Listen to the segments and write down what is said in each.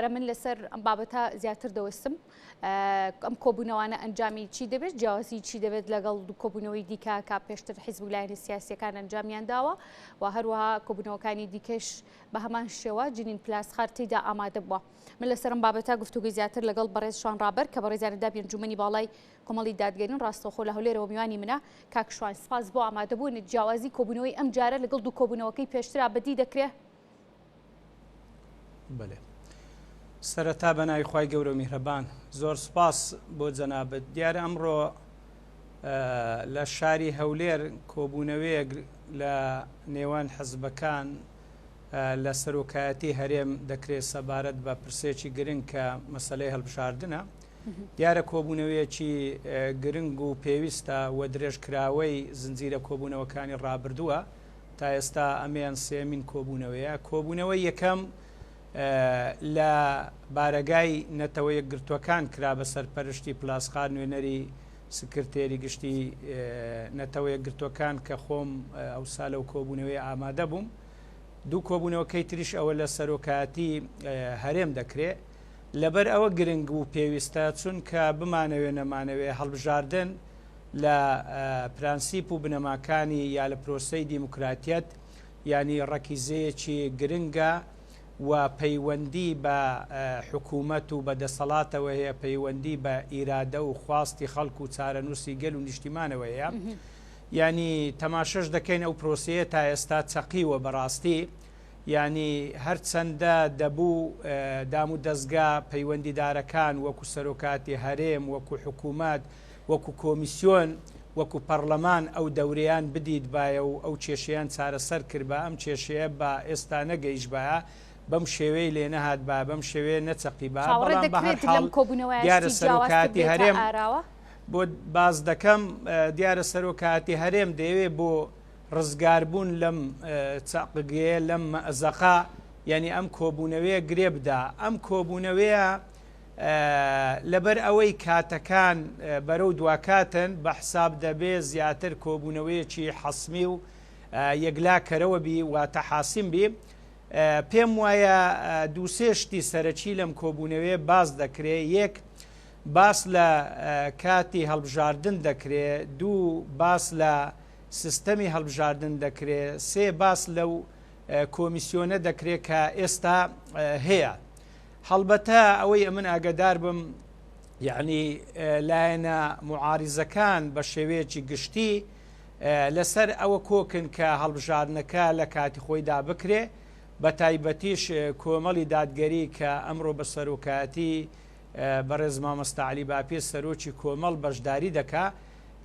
من لەسەر ئەم بابەتە زیاتر دەوەستم ئەم کۆبوونەوانە ئەنجامی چی دەبێت جیاوازی چی دەبێت لەگەڵ دوو کۆبوونەوەی دیکە کە پێشتر حیزب و لایەنە سیاسیەکان ئەنجامیان داوە و هەروەها کۆبوونەوەکانی دیکەش بە هەمان شێوە جنین پلاسخارت تێیدا ئامادە بووە من لەسەر ئەم بابەتە گفتوگوی زیاتر لەگەڵ بەڕێز شوان ڕابەر کە بەڕێزیان ئەندامی ئەنجومەنی باڵای کۆمەڵی دادگەرین ڕاستەوخۆ لە هەولێرەوە میوانی منە کاک شوان سپاس بۆ ئامادەبوونت جیاوازی کۆبوونەوەی ئەم جارە لەگەڵ دوو کۆبوونەوەکەی پێشترا بەدی دەکرێ؟ بەلێ سەرەتا بە ناوی خوای گەورە و میهرەبان زۆر سپاس بۆ جەنابت دیارە ئەمڕۆ لە شاری هەولێر کۆبوونەوەیەک لە نێوان حزبەکان لە سەرۆکایەتی هەرێم دەکرێت سەبارەت بە پرسێکی گرنگ کە مەسلەی هەڵبژاردنە دیارە کۆبوونەوەیەکی گرنگ و پێویستە و درێژکراوەی زنجیرە کۆبوونەوەکانی ڕابردووە تا ئێستا ئەمەیان سێیەمین کۆبوونەوەیە. کۆبوونەوەی یەکەم لە بارەگای نەتەوە یەکگرتووەکان کرا بە سەرپەرشتی پلاسخار نوێنەری سکرتێری گشتی نەتەوە یەکگرتووەکان کە خۆم ئەوسا لەو کۆبوونەوەی ئامادە بووم. دوو کۆبوونەوەکەی تریش ئەوە لە سەرۆکایەتی هەرێم دەکرێ. لەبەر ئەوە گرنگ و پێویستە چونکە بمانەوێ نەمانەوێ هەڵبژاردن لە پرەنسیپ و بنەماکانی یا لە پرۆسەی دیموکراتیەت یانی ڕەکیزەیەکی گرنگە و پەیوەندی بە حکوومەت و بە دەسەڵاتەوە هەیە، پەیوەندی بە ئیرادە و خواستی خەڵک و چارەنووسی گەل و نیشتیمانەوە هەیە. یانی تەماشەش دەکەین ئەو پرۆسەیە تا ئێستا چەقیوە بەڕاستی یانی هەرچەندە دەبوو دام و دەزگا پەیوەندیدارەکان وەکو سەرۆکاتی هەرێم وەکو حکوومەت وەکو کۆمیسیۆن، وەکو پەڕلەمان ئەو دەورەیان بدیتبایە و ئەو کێشەیان چارەسەر کردبا، ئەم کێشەیە بە ئێستا نەگەیشتبایە، بەم شێوەیەی لێ نەهاتبایە، بەم شێوەیە نەچەقیبا، چاوەڕێ بەڵام بە هەر دەکرێت لەم حاڵ کۆبوونەوەیە دیارە شتی جیاوازتر سەرۆکایەتی بێتە هەرێم ئاراوە؟ بۆت باس دەکەم، دیارە سەرۆکایەتی هەرێم دەیەوێ بۆ ڕزگاربوون لەم چەقگەیە، لەم مەئزەقە، یانی ئەم کۆبوونەوەیە گرێ بدا، ئەم کۆبوونەوەیە لەبەر ئەوەی کاتەکان بەرەو دواکاتن بە حساب دەبێ زیاتر کۆبوونەوەیەکی حەسمی و یەکلا کەرەوە بی واتە حاسم بی پێم وایە دووسێ شتی سەرەکی لەم کۆبوونەوەی باس دەکرێ یەک باس لە کاتی هەڵبژاردن دەکرێ دوو باس لە سیستەمی هەڵبژاردن دەکرێ سێ باس لەو کۆمیسیۆنە دەکرێت کە ئێستا هەیە هەڵبەتە ئەوەی ئەمن ئاگەدار بم یەعنی لایەنە موعاریزەکان بە شێوەیەکی گشتی لەسەر ئەوە کۆکن کە هەڵبژاردنەکە لە کاتی خۆیدا بکرێ بە تایبەتیش کۆمەڵی دادگەری کە ئەمڕۆ بە سەرۆکایەتی بەڕێز مامۆستا عەلی باپیر سەرۆکی کۆمەڵ بەشداری دەکا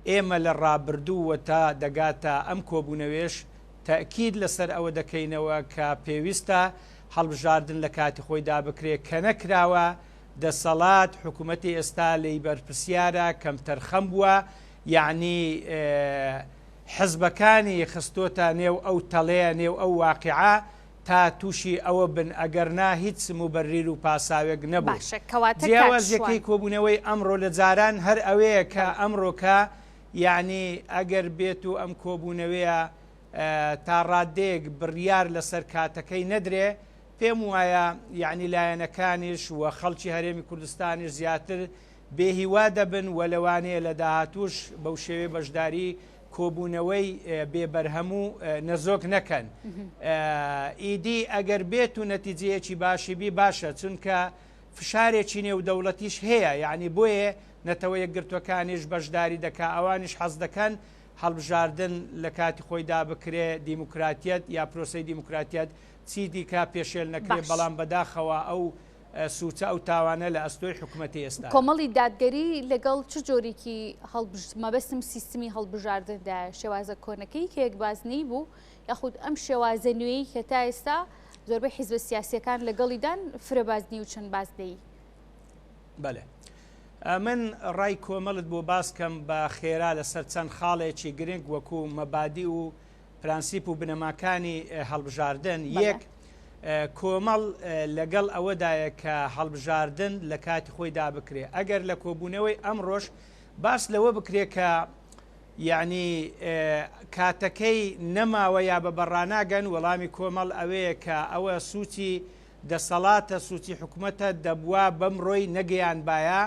ئێمە لە ڕابردوو و تا دەگاتە ئەم کۆبوونەوێش تەئکید لەسەر ئەوە دەکەینەوە کە پێویستە هەڵبژاردن لە کاتی خۆیدا بکرێت کە نەکراوە، دەسەڵات، حکومەتی ئێستا لێی بەرپرسیارە، کەمتەرخەم بووە، یەعنی حزبەکانی خستۆتە نێو ئەو تەڵەیە، نێو ئەو واقیعە تا تووشی ئەوە بن، ئەگەرنا هیچ موبەریر و پاساوێک نەبوو. باشە کەواتە کاک جیاوازیەکەی شوان. کۆبوونەوەی ئەمڕۆ لە جاران هەر ئەوەیە کە بەڵێ. ئەمڕۆکە یەعنی ئەگەر بێت و ئەم کۆبوونەوەیە تا ڕاددەیەک بڕیار لەسەر کاتەکەی نەدرێ، پێم وایە یەعنی لایەنەکانیش و خەڵکی هەرێمی کوردستانیش زیاتر بێ هیوا دەبن و لەوانەیە لە داهاتووش بەو شێوەیە بەشداری کۆبوونەوەی بێ بەرهەم و نەزۆک نەکەن. ئیدی ئەگەر بێت و نەتیجەیەکی باشی بی باشە، چونکە فشارێکی نێودەوڵەتیش هەیە، یەعنی بۆیە نەتەوە یەکگرتووەکانیش بەشداری دەکا، ئەوانیش حەز دەکەن هەڵبژاردن لە کاتی خۆیدا بکرێ، دیموکراتیەت یا پرۆسەی دیموکراتیەت چی دیکە پێشێل نەکرێ، باش. بەڵام بەداخەوە ئەو سوچە ئەو تاوانە لە ئەستۆی حکومەتی ئێستایە. کۆمەڵی دادگەری لەگەڵ چ جۆرێکی هەڵبژ مەبەستم سیستمی هەڵبژاردندایە، شێوازە کۆنەکەی کە یەک بازنەیی بوو یاخود ئەم شێوازە نوێی کە تا ئێستا زۆربەی حیزبە سیاسییەکان لەگەڵیدان فرە بازنەیی و چەند بازنەیی؟ بەلێ. من ڕای کۆمەڵت بۆ باس کەم بە خێرا لەسەر چەند خاڵێکی گرنگ وەکو مەبادی و پرەنسیپ و بنەماکانی هەڵبژاردن. یەک، کۆمەڵ لەگەڵ ئەوەدایە کە هەڵبژاردن لە کاتی خۆیدا بکرێ. ئەگەر لە کۆبوونەوەی ئەمڕۆش باس لەوە بکرێ کە یەعنی کاتەکەی نەماوە یا بە بەڕاناگەن، وەڵامی کۆمەڵ ئەوەیە کە ئەوە سوچی دەسەڵاتە سوچی حکومەتە دەبوا بەمڕۆی نەگەیانبایە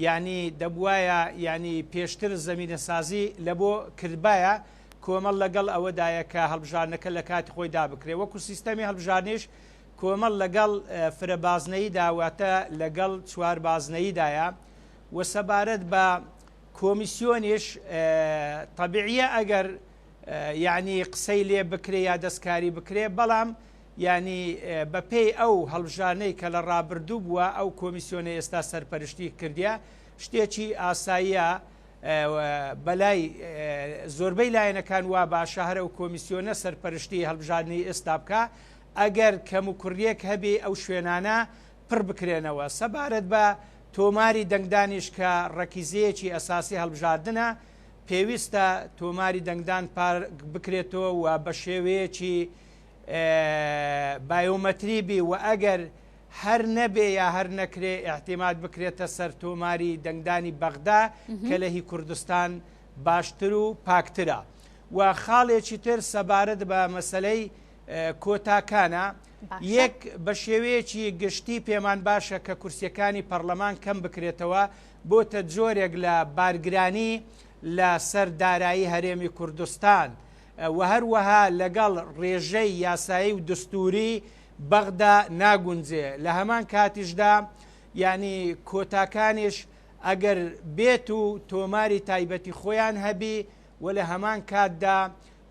یانی دەبوایە یانی پێشتر زەمینەسازی لەبۆ کردبایە، کۆمەڵ لەگەڵ ئەوەدایە کە هەڵبژاردنەکە لە کاتی خۆیدا بکرێ وەکو سیستەمی هەڵبژاردنیش کۆمەڵ لەگەڵ فرە بازنەییدا واتە لەگەڵ چواربازنەییدایە و سەبارەت بە کۆمیسیۆنیش تەبیعیە ئەگەر یانی قسەی لێ بکرێ یا دەستکاری بکرێ بەڵام یانی بە پێی ئەو هەڵبژانەی کە لە ڕابردوو بووە ئەو کۆمیسیۆنە ئێستا سەرپەرشتی کردیە شتێکی ئاساییە بەلای زۆربەی لایەنەکان وا باشە هەر ئەو کۆمیسیۆنە سەرپەرشتی هەڵبژاردنی ئێستا بکە ئەگەر کەم و کوڕیەک هەبێ ئەو شوێنانە پڕ بکرێنەوە سەبارەت بە تۆماری دەنگدانیش کە ڕەکیزەیەکی ئەساسی هەڵبژاردنە پێویستە تۆماری دەنگدان پاک بکرێتەوە و بە شێوەیەکی بایۆمەتری بی و ئەگەر هەر نەبێ یا هەر نەکرێ ئیعتیماد بکرێتە سەر تۆماری دەنگدانی بەغدا کە لە هی کوردستان باشتر و پاکترە. و خاڵێکی تر سەبارەت بە مەسەلەی کۆتاکانە، یەک بە شێوەیەکی گشتی پێمان باشە کە کورسیەکانی پەڕلەمان کەم بکرێتەوە بۆتە جۆرێک لە بارگرانی لە سەر دارایی هەرێمی کوردستان و هەروەها لەگەڵ ڕێژەی یاسایی و دستوری بەغدا ناگونجێ لە هەمان کاتیشدا یانی کۆتاکانیش ئەگەر بێت و تۆماری تایبەتی خۆیان هەبی و لە هەمان کاتدا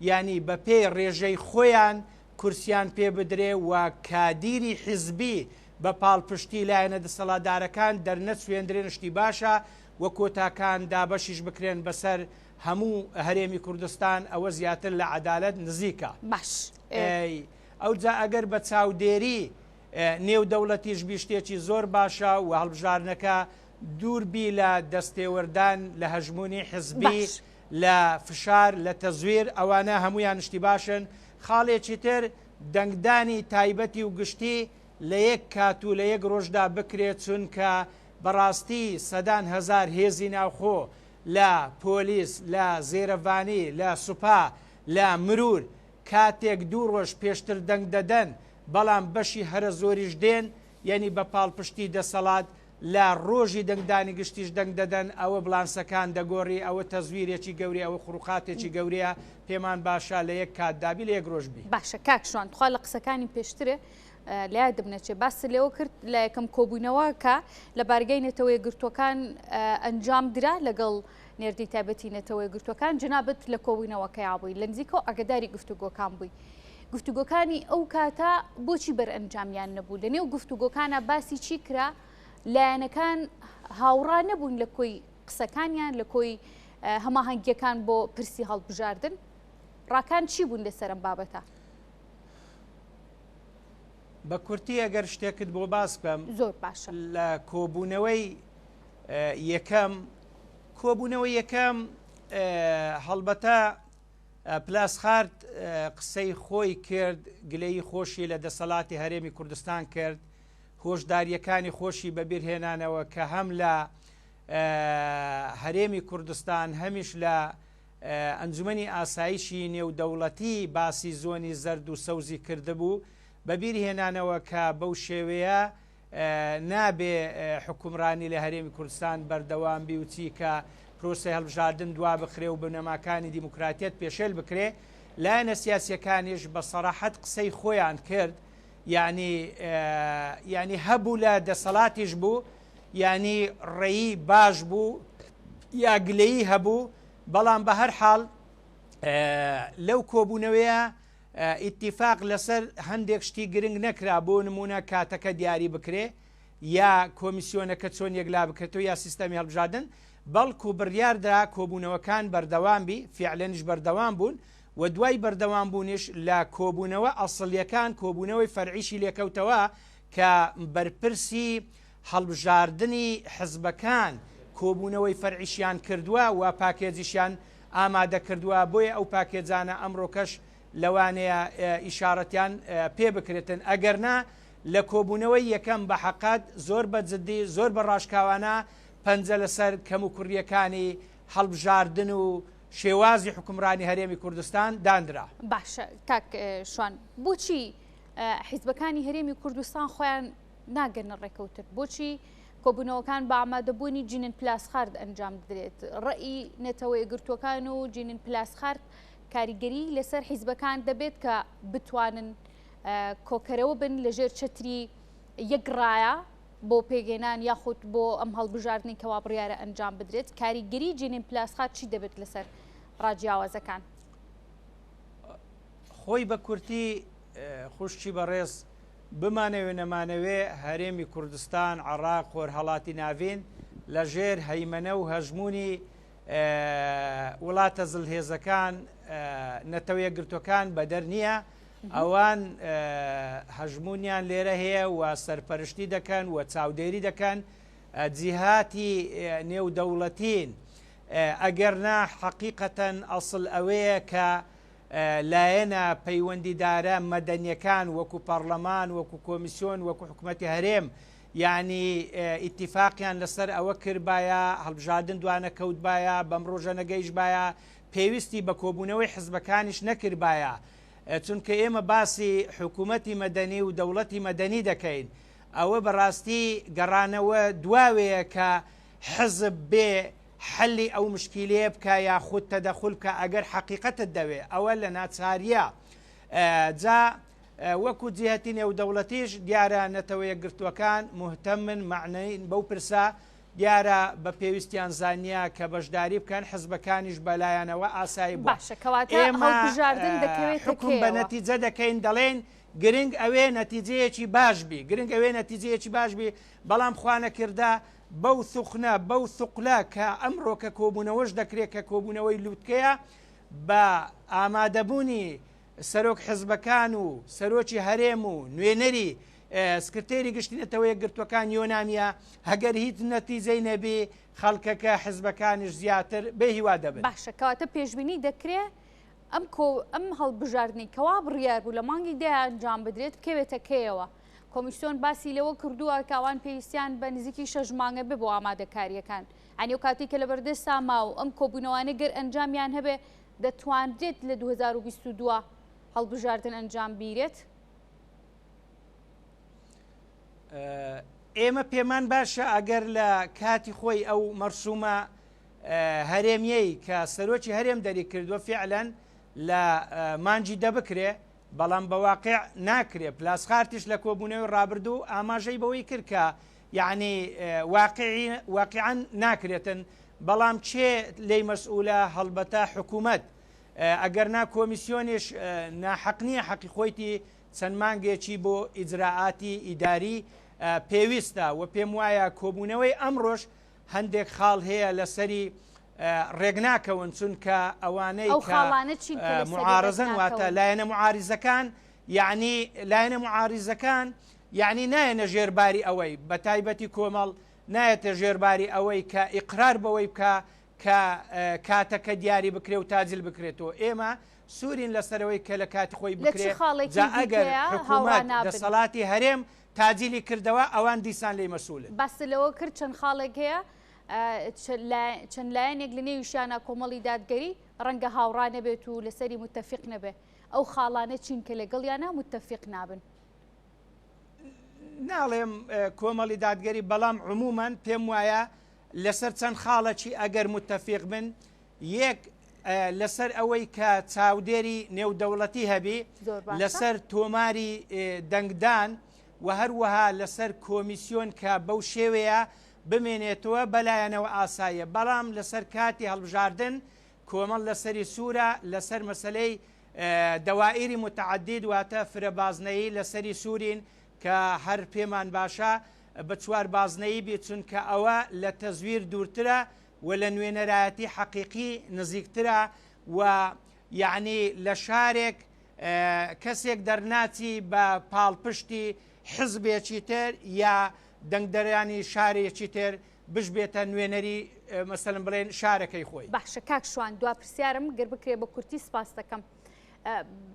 یانی بە پێی ڕێژەی خۆیان کورسیان پێ بدرێ و کادیری حیزبی بە پاڵپشتی لایەنە دەسەڵاتدارەکان دەرنەچوێندرێن شتی باشە و کۆتاکان دابەشیش بکرێن بەسەر هەموو هەرێمی کوردستان ئەوە زیاتر لە عەدالەت نزیکە. باش. ئەوجا ئەگەر بە چاودێری نێودەوڵەتیش بی شتێکی زۆر باشە و هەڵبژاردنەکە دوور بی لە دەستێوەردان لە هەژموونی حزبی لە فشار لە تەزویر ئەوانە هەموویان شتی باشن. خاڵێکی تر دەنگدانی تایبەتی و گشتی لە یەک کات و لە یەک ڕۆژدا بکرێت چونکە بەڕاستی سەدان هەزار هێزی ناوخۆ لە پۆلیس لە زێرەڤانی لە سوپا لە مرور کاتێک دوو ڕۆژ پێشتر دەنگ دەدەن بەڵام بەشی هەرە زۆریش دێن یەنی بە پاڵپشتی دەسەڵات لە ڕۆژی دەنگدانی گشتیش دەنگ دەدەن ئەوە بڵانسەکان دەگۆڕی ئەوە تەزویرێکی گەورەیە ئەوە خروقاتێکی گەورەیە پێمان باشە لە یەک کاتدا بی لە یەک ڕۆژ بی. باشە کاک شوان تخوا لە قسەکانی پێشترێ لە یادم نەچێ باست لەوە کرد لە یەکەم کۆبوونەوە کە لە بارگای نەتەوە یەکگرتووەکان ئەنجام درا لەگەڵ نێردەی تایبەتی نەتەوە یەکگرتووەکان جەنابت لە کۆبوونەوەکەیا بووی لە نزیکەوە ئاگداری گفتوگۆکان بووی گفتوگۆکانی ئەو کاتە بۆچی بەرئەنجامیان نەبوو لە نێو گفتوگۆکانە باسی چی کرا لایەنەکان هاوڕا نەبوون لە کۆی قسەکانیان لە کۆی هەماهەنگیەکان بۆ پرسی هەڵبژاردن ڕاکان چی بوون لەسەر ئەم بابەتە؟ بە کورتی ئەگەر شتێکت بۆ باس بکەم زۆر باشە لە کۆبوونەوەی یەکەم کۆبوونەوەی یەکەم هەڵبەتە پلاسخارت قسەی خۆی کرد گلەیی خۆشی لە دەسەڵاتی هەرێمی کوردستان کرد هۆشداریەکانی خۆشی بەبیرهێنانەوە کە هەم لە هەرێمی کوردستان هەمیش لە ئەنجومەنی ئاسایشی نێودەوڵەتی باسی زۆنی زەرد و سەوزی کردبوو بەبیرهێنانەوە کە بەو شێوەیە نابێ حوکمڕانی لە هەرێمی کوردستان بەردەوام بی و چی کە پرۆسەی هەڵبژاردن دوا بخرێ و بنەماکانی دیموکراتیەت پێشێل بکرێ، لایەنە سیاسیەکانیش بە سەراحەت قسەی خۆیان کرد یانی یانی هەبوو لە دەسەڵاتیش بوو یانی ڕێی باش بوو یا گلەیی هەبوو بەڵام بە هەر حاڵ لەو کۆبوونەوەیە ئیتیفاق لەسەر هەندێک شتی گرنگ نەکرا بۆ نمونە کاتەکە دیاری بکرێ یا کۆمیسیۆنەکە چۆن یەکلا بکرێتەوە یا سیستەمی هەڵبژاردن بەڵکو بڕیاردرا کۆبوونەوەکان بەردەوام بی فیعلەنیش بەردەوام بوون و دوای بەردەوام بوونیش لە کۆبوونەوە ئەسڵیەکان کۆبوونەوەی فەرعیشی لێکەوتەوە کە بەرپرسی هەڵبژاردنی حزبەکان کۆبوونەوەی فەرعیشیان کردووە و پاکێجیشیان ئامادە کردووە، بۆیە ئەو پاکێجانە ئەمڕۆکەش لەوانەیە ئیشاڕەتیان پێ بکرێتن، ئەگەرنا لە کۆبوونەوەی یەکەم بە حەقەت زۆر بە جدی زۆر بە ڕاشکاوانە پەنجە لەسەر کەموکوڕییەکانی هەڵبژاردن و شێوازی حوکمڕانی هەرێمی کوردستان داندرا. باشە کاک شوان بۆچی؟ حیزبەکانی هەرێمی کوردستان خۆیان ناگەنە ڕێکەوتن؟ بۆچی کۆبوونەوەکان بە ئامادەبوونی جینن پلاسخارت ئەنجام دەدرێت؟ ڕەئی نەتەوە یەکگرتووەکان و جینن پلاسخارت کاریگەری لەسەر حیزبەکان دەبێت کە بتوانن کۆکەرەوە بن لەژێر چەتری یەک ڕایە بۆ پێگەێنان یاخود بۆ ئەم هەڵبژاردنی کەوا بڕیارە ئەنجام بدرێت کاریگەری جینین پلاسخارت چی دەبێت لەسەر ڕاجیاوازەکان؟ خۆی بە کورتی خوشکی بەڕێز بمانەوێ نەمانەوێ هەرێمی کوردستان، عێڕاق، خۆرهەڵاتی ناڤین لە ژێر هەیمەنە و هەژموونی وڵاتە زلهێزەکان، نەتەوە یەکگرتووەکان بەدەر نییە. ئەوان هەژموونیان لێرە هەیە و سەرپەرشتی دەکەن و چاودێری دەکەن. جیهاتی نێودەوڵەتین. ئەگەرنا حەقیقەتەن ئەسڵ ئەوەیە کە لایەنە پەیوەندیدارە مەدەنیەکان وەکو پەڕلەمان وەکو کۆمیسیۆن وەکو حکومەتی هەرێم یانی ئیتیفاقیان لەسەر ئەوە کردبایە هەڵبژاردن دوانەکەوتبایە بەم ڕۆژە نەگەیشتبایە پێویستی بە کۆبوونەوەی حزبەکانیش نەکردبایە چونکە ئێمە باسی حکوومەتی مەدەنی و دەوڵەتی مەدەنی دەکەین ئەوە بەڕاستی گەڕانەوە دواوەیە کە حزب بێ حەلی ئەو مشکیلەیە بکە یاخود تەدەخول بکە ئەگەر حەقیقەتت دەوێ ئەوە لە ناچاریە جا وەکو جیهەتی نێودەوڵەتیش دیارە نەتەوە یەکگرتووەکان مهتەمن مەعنەین بەو پرسە دیارە بە پێویستیان زانیە کە بەشداری بکەن حزبەکانیش بەلایانەوە ئاسایی بووە باشە کەواتە ئێمە هەڵبژاردن دەکەوێتە حوکم بە کەیەوە؟ نەتیجە دەکەین دەڵێین گرنگ ئەوێ نەتیجەیەکی باش بی گرنگ ئەوێ نەتیجەیەکی باش بی بەڵام خوانەکردە بەو ثوخنە، بەو ثقلە کە ئەمڕۆ کە کۆبوونەوەش دەکرێت کە کۆبوونەوەی لوتکەیە بە ئامادەبوونی سەرۆک حزبەکان و سەرۆکی هەرێم و نوێنەری سکرتێری گشتی نەتەوە یەکگرتووەکان یۆنامیە هەگەر هیچ نەتیجەی نەبی خەڵکەکە حزبەکانیش زیاتر بێ هیوا دەبن. باشە کەواتە پێشبینی دەکرێ ئەم کۆ ئەم هەڵبژاردنەی کەوا بڕیار بوو لە مانگی دە ئەنجام بدرێت بکەوێتە کەیەوە؟ کۆمیسیۆن باسی لەوە کردووە کە ئەوان پێویستیان بە نزیکی شەش مانگە بێ بۆ ئامادەکارییەکان. یانی ئەو کاتەی کە لەبەردەستا ما و ئەم کۆبوونەوانە گەر ئەنجامیان هەبێ دەتوانرێت لە 2022 هەڵبژاردن ئەنجام بیرێت؟ ئێمە پێمان باشە ئەگەر لە کاتی خۆی ئەو مەرسومە هەرێمیەی کە سەرۆکی هەرێم دەری کردووە فعلەن لە مانگی دە بکرێ بەڵام بە واقیع ناکرێ، پلاسخارتیش لە کۆبوونەوەی ڕابردوو ئاماژەی بەوەی کرد کە یەعنی واقیعی واقیعەن ناکرێتن، بەڵام کێ لێی مەسئولە هەڵبەتە حکوومەت، ئەگەرنا کۆمیسیۆنیش ناحەق نییە حەقی خۆیتی چەند مانگێکی بۆ ئیجرائاتی ئیداری پێویستە و پێم وایە کۆبوونەوەی ئەمڕۆش هەندێک خاڵ هەیە لەسەری ڕێکناکەون چونکە ئەوانەی ئەو کە خاڵانە چین کە لەسەری معارزەن واتە ڕێکناکەون؟ لایەنە معارزەکان یعنی لایەنە معارزەکان یعنی نایەنە ژێرباری ئەوەی بە تایبەتی کۆمەڵ نایەتە ژێرباری ئەوەی کە ئیقرار بەوەی بکە کە کاتەکە دیاری بکرێ و تاجل بکرێتەوە ئێمە سوورین لەسەرەوەی کە لە کاتی خۆی لە چ بکرێ خاڵێکی جا ئەگەر دیکەیە هاوڕا حکوومەت نابن؟ دەسەڵاتی هەرێم تاجیلی کردەوە ئەوان دیسان لێی مەسوولن. باست لەوە کرد چەند خاڵێک هەیە چەند لایەنێک لە نێویشیانە کۆمەڵی دادگەری ڕەنگە هاوڕا نەبێت و لەسەری متتەفیق نەبێ ئەو خاڵانە چین کە لەگەڵیانە متتەفیق نابن؟ ناڵێم کۆمەڵی دادگەری بەڵام عموما پێم وایە لەسەر چەند خاڵەکی ئەگەر متتەفیق بن یەک لەسەر ئەوەی کە چاودێری نێودەوڵەتی هەبی لەسەر تۆماری دەنگدان و هەروەها لەسەر کۆمیسیۆن کە بەو شێوەیە بمێنێتەوە بەلایەنەوە ئاساییە، بەڵام لەسەر کاتی هەڵبژاردن کۆمەڵ لەسەری سوورە، لەسەر مەسەلەی دەوائیری موتەعەدید واتە فرە بازنەیی لەسەری سوورین کە هەر پێمان باشە بە چوار بازنەیی بی چونکە ئەوە لە تەزویر دوورترە و لە نوێنەرایەتی حەقیقی نزیکترە و یەعنی لە شارێک کەسێک دەرناچی بە پاڵپشتی حزبێکی تر یا دەنگدەرانی شارێکی تر بشبێتە نوێنەری مەسەلەن بڵێن شارەکەی خۆی. باشە کاک شوان دوا پرسیارم گەر بکرێ بە کورتی سپاست دەکەم.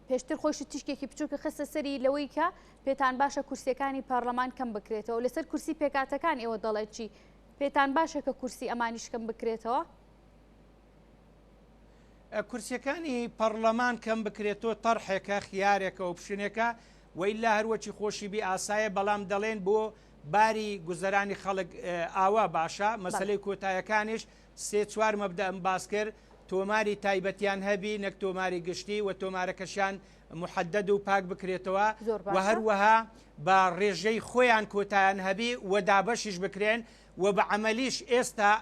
پێشتر خۆشی تیشکێکی بچووکی خستە سەری لەوەی کە پێتان باشە کورسیەکانی پەرلەمان کەم بکرێتەوە لەسەر کورسی پێکاتەکان ئێوە دەڵێت چی پێتان باشە کە کورسی ئەمانیش کەم بکرێتەوە؟ کورسیەکانی پەڕلەمان کەم بکرێتەوە تەرحێکە خیارێکە ئۆپشنێکە. وەیلا هەروەکی خۆشی بی ئاسایە بەڵام دەڵێن بۆ باری گوزەرانی خەڵک ئاوا باشە مەسەلەی کۆتایەکانیش سێ چوار مەبدەئم باس کرد تۆماری تایبەتیان هەبی نەک تۆماری گشتی و تۆمارەکەشیان محەدەد و پاک بکرێتەوە و هەروەها بە ڕێژەی خۆیان کۆتایان هەبی و دابەشیش بکرێن و بە عەمەلیش ئێستا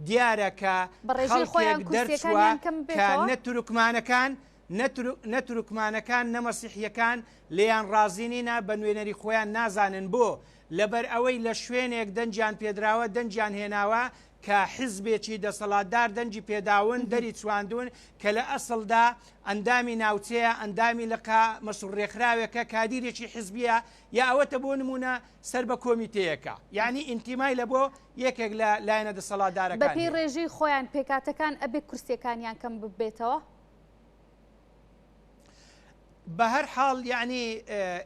دیارە کە خەڵکێک دەرچووە کە نە تورکمانەکان نە تورکمانەکان نە مەسیحیەکان لێیان ڕازی نینە بە نوێنەری خۆیان نازانن بۆ؟ لەبەر ئەوەی لە شوێنێک دەنگیان پێدراوە دەنگیان هێناوە کە حزبێکی دەسەڵاتدار دەنگی پێداون دەری چواندون کە لە ئەسڵدا ئەندامی ناوچەیە ئەندامی لقە مەسوڵ ڕێکخراوێکە کادیرێکی حزبیە یا ئەوەتە بۆ نمونە سەر بە کۆمیتەیەکە یانی ئینتیمای لە بۆ یەکێک لە لایەنە دەسەڵاتدارەکان بەپێی ڕێژەی خۆیان پێکهاتەکان ئەبێ کورسیەکانیان کەم ببێتەوە؟ بە هەر حاڵ یعنی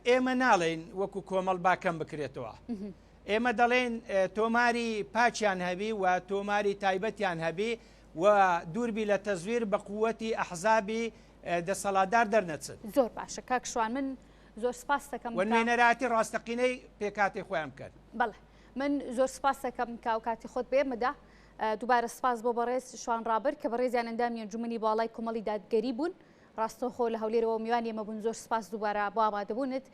ئێمە ناڵێین وەکو کۆمەڵ با کەم بکرێتەوە ئێمە دەڵێن تۆماری پاچیان هەبی و تۆماری تایبەتیان هەبی و دووربی لە تەزویر بە قووەتی ئەحزابی دەسەڵاتدار دەرنەچن. زۆر باشە کاک شوان من زۆر سپاست دەکەم و نوێنەرایەتی ڕاستەقینەی پێکهاتەی خۆیان بکەن. بەڵێ من زۆر سپاست دەکەم کە ئەوکاتی خۆت بە ئێمە دا. دووبارە سپاس بۆ بەڕێز شوان ڕابەر کە بەڕێزیان ئەندامی ئەنجومەنی باڵای کۆمەڵی دادگەری بوون ڕاستەوخۆ لە هەولێرەوە میوانی ئێمە بوون زۆر سپاس دووبارە بۆ ئامادەبوونت.